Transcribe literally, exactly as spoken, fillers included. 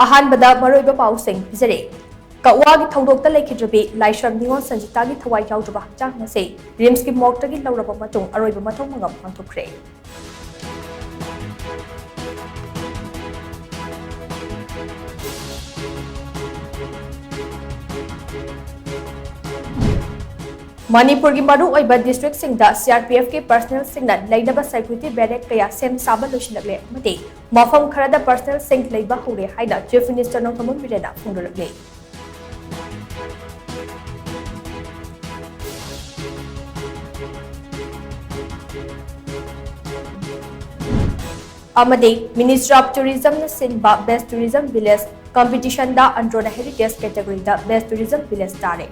ꯑꯍꯥꯟꯕꯗ ꯃꯔꯨꯑꯣꯏꯕ ꯄꯥꯎꯁꯤꯡ ꯄꯤꯖꯔꯦ꯫ ꯀꯛꯋꯥꯒꯤ ꯊꯧꯗꯣꯛꯇ ꯂꯩꯈꯤꯗ꯭ꯔꯕꯤ ꯂꯥꯏꯁ꯭ꯔꯝ ꯅꯤꯉꯣꯜ ꯁꯟꯖꯤꯇꯥꯒꯤ ꯊꯋꯥꯏ ꯌꯥꯎꯗ꯭ꯔꯕ ꯍꯛꯆꯥꯡ ꯑꯁꯤ ꯔꯤꯝꯁꯀꯤ ꯃꯣꯔꯒꯇꯒꯤ ꯂꯧꯔꯕ ꯃꯇꯨꯡ ꯑꯔꯣꯏꯕ ꯃꯊꯧ ꯃꯉꯝ ꯄꯥꯡꯊꯣꯛꯈ꯭ꯔꯦ꯫ ꯃꯅꯤꯄꯨꯔꯒꯤ ꯃꯔꯨꯑꯣꯏꯕ ꯗꯤꯁꯇ꯭ꯔꯤꯛꯁꯤꯡꯗ ꯁꯤ ꯑꯥꯔ ꯄꯤ ꯑꯦꯐꯀꯤ ꯄꯔꯁꯅꯦꯜꯁꯤꯡꯅ ꯂꯩꯅꯕ ꯁꯦꯀ꯭ꯌꯨꯔꯤꯇꯤ ꯕꯦꯔꯦꯛ ꯀꯌꯥ ꯁꯦꯝ ꯁꯥꯕ ꯂꯣꯏꯁꯤꯜꯂꯛꯂꯦ ꯑꯃꯗꯤ ꯃꯐꯝ ꯈꯔꯗ ꯄꯔꯁꯅꯦꯜꯁꯤꯡ ꯂꯩꯕ ꯍꯧꯔꯦ ꯍꯥꯏꯅ ꯆꯤꯐ ꯃꯤꯅꯤꯁꯇꯔ ꯅꯣꯡꯊꯣꯝꯕꯝ ꯕꯤꯔꯦꯟꯅ ꯐꯣꯡꯗꯣꯔꯛꯂꯤ꯫ ꯑꯃꯗꯤ Ministry of Tourismꯅ ꯁꯤꯟꯕ Best Tourism Village competitionꯗ ꯑꯟꯗ꯭ꯔꯣꯅ heritage categoryꯗ Best Tourism Village ꯇꯥꯔꯦ꯫